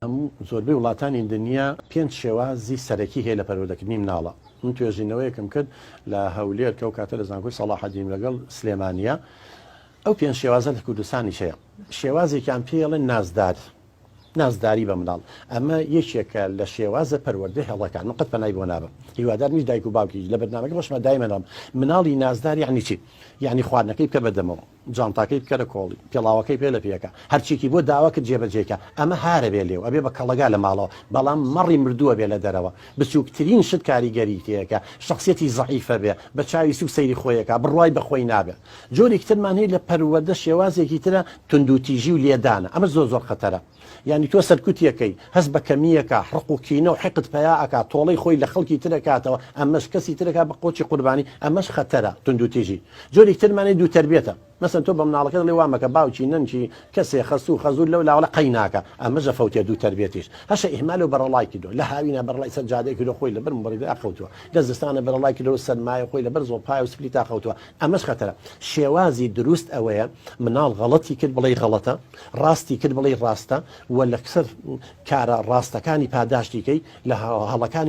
هەموو زۆربەی وڵاتانی دنیا پێنج شێوازی سەرەکی هەیە لە پەروەردەکردنی مناڵە. من توێژینەوەیەکم کرد لە هەولێر کە ئەو کاتە لە زانکۆی سەڵاحەدین لەگەڵ سلێمانییە. ئەو پێنج شێوازە لە کوردستانیش هەیە. شێوازێکیان پێی ئەڵێن نازدار. نازداری بە مناڵ. ئەمە یەکێکە لە شێوازە پەروەردە هێڵەکان. من قەت پەنای بۆ نابەم. هیوادارم هیچ دایک و باوکێکیش لە بەرنامەکە خۆشما دایمە ناڵێم مناڵی نازدار یەعنی چی؟ یەعنی خواردنەکەی بکە بە دەمەوە. جانتاکەی بکەرە کۆڵی، پێڵاوەکەی پێ لە پێکە، هەرچیکی بۆ داوا کرد جێبەجێی کە، ئەمە هارە بێ لێو ئەبێ بە کەڵەگا لە ماڵەوە، بەڵام مەڕی مردووە بێ لە دەرەوە، بچووکترین شت کاریگەری تێکە، شەخسیەتی زەعیفە بێ، بە چاوی سووک سەیری خۆی ئەکا، بڕوای بە خۆی نابێ. جۆرێکی ترمان هەیە لە پەروەردە شێوازێکی ترە توندوتیژی و لێدانە، ئەمە زۆر زۆر خەتەرە. یانی تۆ سەرکوتی ئەکەی، هەست بە کەمی ئەکا، ڕق و کینە و حیقد پەیا ئەکا، تۆڵەی خۆی لە خەڵکی تر ئەکاتەوە، ئەمەش کەسی تر ئەکا بە قۆچی قوربانی، ئەمەش خەتەرە، توندوتیژی. جۆرێکی ترمان هەیە دوو تەربیەتە، مەسەن تۆ بە مناڵەکەت ئەڵێی وا مەکە، باوکی، نەنکی، کەسێ، خەسوو، خەزوور لەو لاوە ئەڵێ قەی ناکا، ئەمەش ئەفەوتێ دوو تەربیەتیش هەشە ئیهمال و بەرەڵای کردووە، لە هاوینا بەرەڵای سەر جادەی کردووە خۆی لەبەر موبەریدەیا خەوتووە، لە زستانە بەرەڵای کردووە سەرمایە خۆی لەبەر زۆپایە و سپلیتا خەوتووە، ئەمەش خەتەرە. شێوازی دروست ئەوەیە مناڵ غەڵەتی کرد بڵێی غەڵەتە، ڕاستی کرد بڵێی ڕاستە و لەسەر کارە ڕاستەکانی پاداشتی کەی، لە هەڵەکانی.